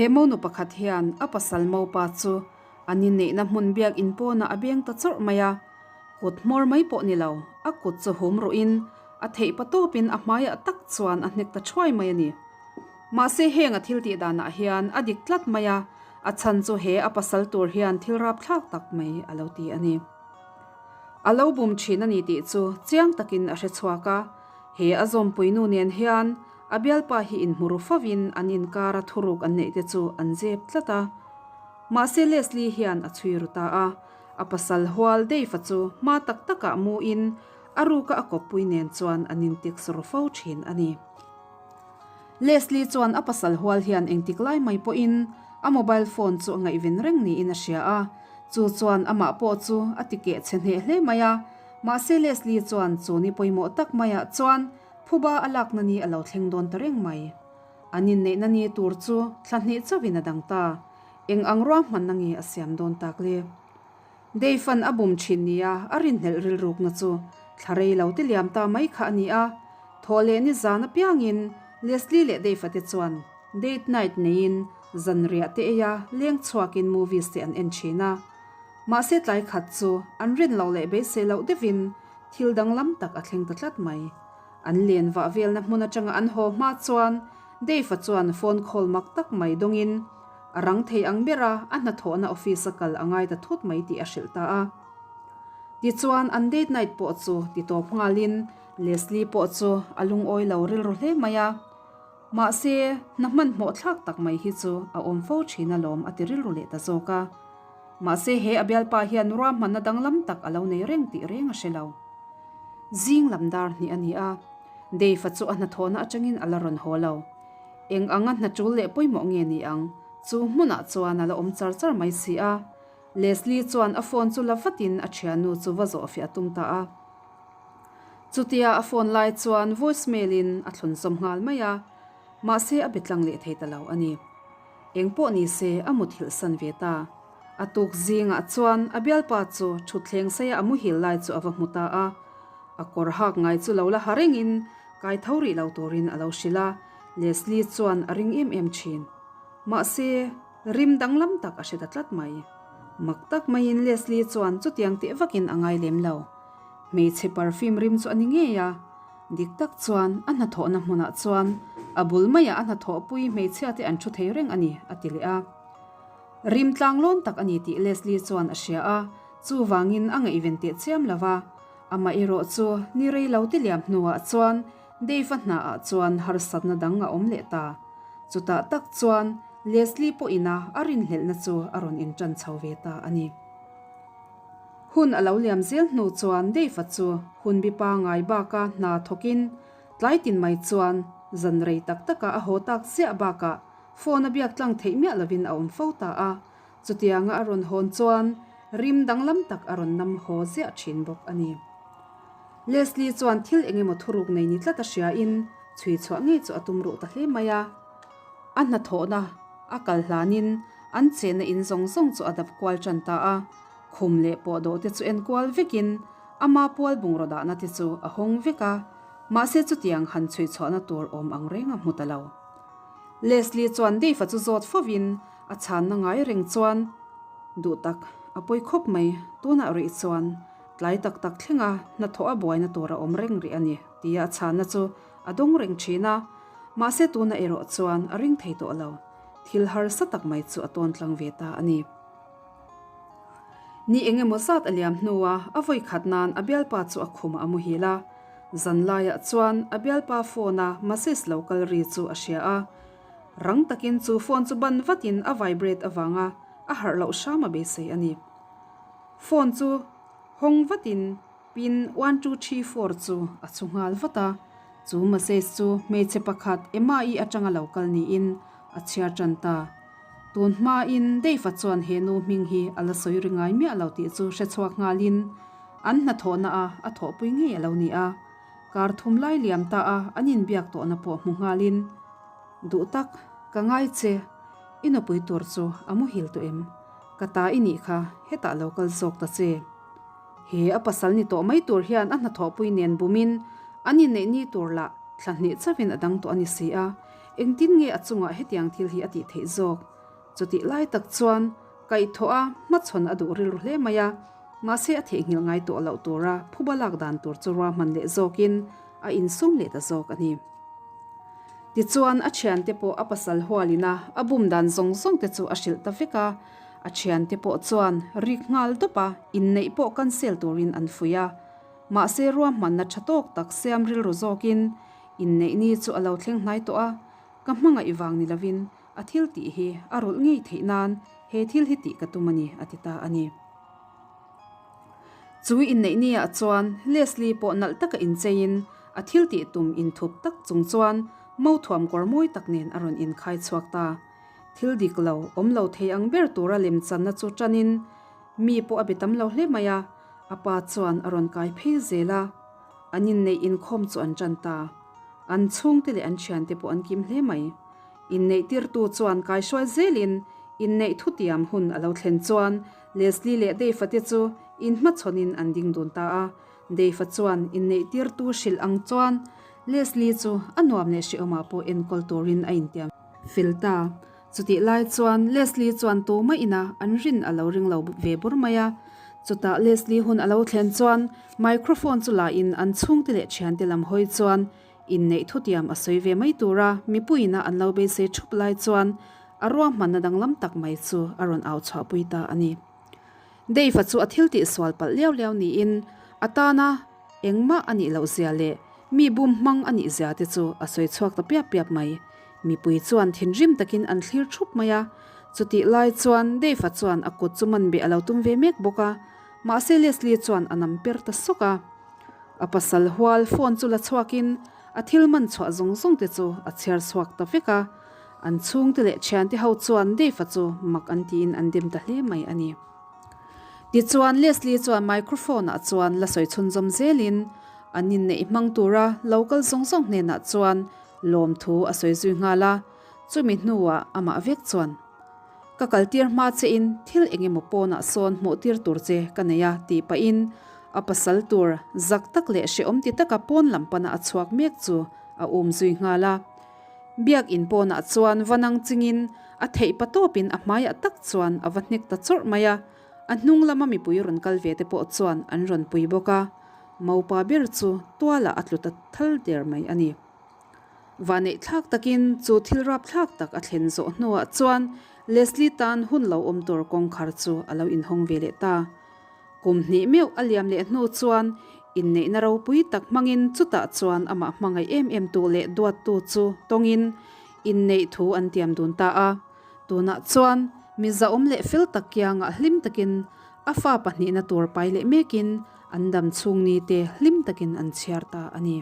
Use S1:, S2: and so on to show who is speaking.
S1: He monu pakhat hian a pasal mopa chu an inneihna hmun biak in pawnah a beng ta chawrh mai a, kut hmawr mai pawh ni lo, a kut chu hum ruhin a theih pa tawpin a hmaiah tak chuan a hnek ta thuai mai a ni. Mahse heng a thil tih danah hian a dik tlat mai a, a chhan chu he a pasal tur hian thil rapthlak tak mai a lo ti a ni. A lo bum thin a ni tih chu chiang takin a hre chhuak a, he a zawmpui nu nen hian a bialpa hi inhmu ru fovin an inkara thuruk an neih te chu an zep tlat a. Mahse Leslie hian a chhui ru ta a, a pasal hual Dave-a chu hma tak takah muin a ruka a kawppui nen chuan an intext ru fo thin a ni. Leslie chuan a pasal hual hian engtik lai mai pawhin a mobile phone chu a ngaihven reng niin a hria a, chu chuan amah pawh chu a ti keh chhe hneh hle mai a. Mahse Leslie chuan chu ni pawimawh tak maiah chuan phuba a lakna ni a lo thleng dawn ta reng mai. An inneihna ni tur chu thla hnih chauhin a dang ta. Eng ang ruahmanna nge a siam dawn tak le? Dave-a'n a bum thin nia a rinhlelh rilrukna chu thla rei lo ti liam ta mai kha a ni a. Thawh leh ni zan apiangin Leslie leh Dave-a te chuan date night neiin zanriah te ei a, leng chhuakin movies te an en thin a. Mahse tlai khat chu an rin loh leh beisei loh deuhin thil danglam tak a thleng ta tlat mai. An len vah velna hmun atanga an haw hma chuan Dave-a chuan phone call mak tak mai dawngin a rang thei ang bera a hnathawhna office a kal a ngai ta thut mai tih a hrilh ta a. Tichuan an date night pawh chu ti tawp nghalin Leslie pawh chu a lungawi lo rilru hle mai a. Mahse, hna hmanhmawh thlak tak mai hi chu a awm fo thin alawm a ti rilru leh ta zawk a. Mahse he a bialpa hian ruahmanna danglam tak a lo nei reng tih reng a hre lo. Zing lam dar hnih a ni a, Dave-a chu a hnathawhna atangin a la rawn haw lo. Eng anga hna tul leh pawimawh nge ni ang? Chu hmunah chuan a la awm char char mai si a. Leslie chuan a phone chu la vatin a thiannu chu va zawh fiah a tum ta a. Chutia a phone lai chuan voice mail in a thlun zawm nghal mai a, mahse a be tlang leh thei ta lo a ni. Eng pawh ni se a muthilh san ve ta. A tuk zingah chuan a bialpa chu thutthleng saia a muhil lai chu a va hmu ta a. A kawr hak ngai chu lo la ha rengin kai tho rih lo turin a lo hrilh a, Leslie chuan a ring em em thin. Mahse, rim danglam tak a hre ta tlat mai. Mak tak maiin Leslie chuan chutiang teh vakin a ngai lem lo. Hmeichhe perfume rim chu a ni ngei a, dik tak chuan a hnathawhna hmunah chuan a bul maiah a hnathawhpui hmeichhia te an thu thei reng a ni, a ti leh a. Rim tlanglawn tak a ni tih Leslie chuan a hria a, chuvangin a ngaihven teh chiam lo va. Amah erawh chu ni rei lo ti liam hnuah chuan Dave-a hnaah chuan harsatna dang a awm leh ta. Chutah tak chuan Leslie pawhina a rinhlelhna chu a rawn inṭan chho ve ta a ni. Hun a lo liam zel hnu chuan Dave-a chu hun bi pangai baka hna thawkin tlai tin mai chuan zan rei tak taka a haw tak ziah bakah phone a biak tlang theih miah lovin a awm fo ta a. Chutianga a rawn hawn chuan rim danglam tak a rawn nam haw ziah thin bawk a ni. Leslie chuan thil eng emaw thuruk nei ni tlat a hriain chhui chhuah ngei chu a tum ruh ta hle mai a. A hnathawhna a kal hlanin an chenna in zawng zawng chu a dap kual tan ta a, khum leh pawhdawh te chu en kual vekin ama pual bungraw dahna te chu a hawng vek a, mahse chutiang han chhui chhuahna tur awm ang reng a hmu ta lo. Leslie chuan Dave-a chu zawt fovin a chhanna ngai reng chuan, Duh tak, a pawi khawp mai, tunah rih chuan tlai tak tak thlenga hnathawh a buaina tur a awm reng rih a ni, tia a chhanna chu a dawng reng thin a. Mahse tuna erawh chuan a ring thei tawh lo, thil harsa tak mai chu a tawn tlang ve ta a ni. Ni eng emaw zat a liam hnua a vawi khat nan a bialpa chu a khumah a muhil a, zan laiah chuan a bialpa phone a message lo kal ri chu a hria a. Rang takin chu phone chu ban vatin a vibrate avanga a harh loh hram a beisei a ni. Phone chu hawng vatin pin 1234 chu a chhu nghal vat a. Chu message chu hmeichhe pakhat Emma-i atanga lo kal niin a chhiar tan ta. Tun hmain Dave-a chuan he nu hming hi a la sawi ri ngai miah lo tih chu hre chhuak nghalin an hnathawhna a a thawhpui ngei a lo ni a. Kar thum lai liam ta a an inbiak tawhna pawh hmu nghalin, Duh tak, ka ngai che, i nupui tur chu a muhil tawh em? Ka ta i nih kha, hetah lo kal zawk ta che. He a pasal ni tawh mai tur hian a hnathawhpui nen bumin an inneih ni tur lah thla hnih chauhin a dang tawh a ni si a, engtin nge a chungah hetiang thil hi a tih theih zawk? Chutih lai tak chuan kaihthawh a hmachhawn a duh rilru hle mai a, mahse a theihnghilh ngai tawh loh tura phuba lak dan tur chu ruahman leh zawkin a insum leh ta zawk a ni. Tichuan a thiante pawh a pasal hualin a a bum dan zawng zawng te chu a hrilh ta vek a, a thiante pawh chuan rik nghal dawp a, inneih pawh cancel turin an fuih a. Mahse ruahmanna tha tawk tak siam rilru zawkin inneih ni chu a lo thleng hnai tawh a, ka hmangaih vang ni lovin a thil tih hi a rulh ngei theih nan he thil hi tih ka tum a ni a ti ta a ni. Chu inneih ni ah chuan Leslie pawh nalh taka incheiin a thil tih tum inthup tak chung chuan mothuam kawr mawi tak nen a rawn inkhai chhuak ta. Thil dik lo, awm lo thei ang ber tura lemchanna chu tanin mi pawh a be tam lo hle mai a, a pa chuan a rawn kai phei zel a. An inneih inkhawm chu an tan ta. An chhungte leh an thiante pawh an kim hle mai. Inneih tirtu chuan kaihruai zelin inneih thutiam hun a lo thlen chuan Leslie leh Dave-a te chu inhmachhawnin an ding dun ta a. Dave-a chuan inneih tirtu hrilh ang chuan Leslie chu a nuam leh hrehawmah pawh enkawl turin a intiam fel ta. Chutih lai chuan Leslie chuan tumah ina an rin a lo ring lo ve bur mai a. Chutah Leslie hun a lo thlen chuan microphone chu la in an chhungte leh thiante lam hawi chuan inneih thutiam a sawi ve mai tura mipuiin a an lo beisei thup lai chuan a ruahmanna danglam tak mai chu a rawn au chhuahpui ta a ni. Dave-a chu a thil tih sual palh liau liau niin a tana engmah a nih loh zia leh mi bum hmang a nih zia te chu a sawi chhuak ta piap piap mai. Mipui chuan thinrim takin an thlir thup mai a. Chutih lai chuan Dave-a chuan a kut chu man beh a lo tum ve mek bawk a, mahse Leslie chuan a nam per ta sawk a. A pasal hual phone chu la chhuakin a thil man chhuah zawng zawng te chu a chhiar chhuak ta vek a. An chhungte leh thiante ho chuan Dave-a chu mak an tiin an dem ta hle mai a ni. Tichuan Leslie chuan microphone ah chuan la sawi chhunzawm zelin an inneih hmang tura lo kal zawng zawng hnenah chuan lawmthu a sawi zui nghal a, chumi hnuah amah vek chuan Ka kaltir hma che in thil eng emaw pawnah sawn hmuh tir tur che ka nei a tih pahin a pasal tur zak tak leh hrehawm ti taka pawn lam pana a chhuak mek chu a um zui nghal a. Biak in pawnah chuan va nang chingin a theih pa tawpin a hmaiah tak chuan a va hnek ta chawrh mai a, a hnung lama mipui rawn kal ve te pawh chuan an rawn pui bawk a, Maupa ber chu tualah a tlu ta thal der mai a ni. Vaneih thlak takin chu thil rap thlak tak a thlen zawh hnuah chuan Leslie tan hun lo awm tur kawngkhar chu a lo inhawng ve leh ta. Kum hnih meuh a liam leh hnu chuan inneihna ropui tak hmangin chutah chuan amah hmangaih em em tu leh duattu chu tawngin inneih thu an tiam dun ta a. Tunah chuan mi zahawm leh fel tak kiangah hlim takin a fa pahnihna tur pai leh mekin an dam chhung ni te hlim takin an chhiar ta a ni.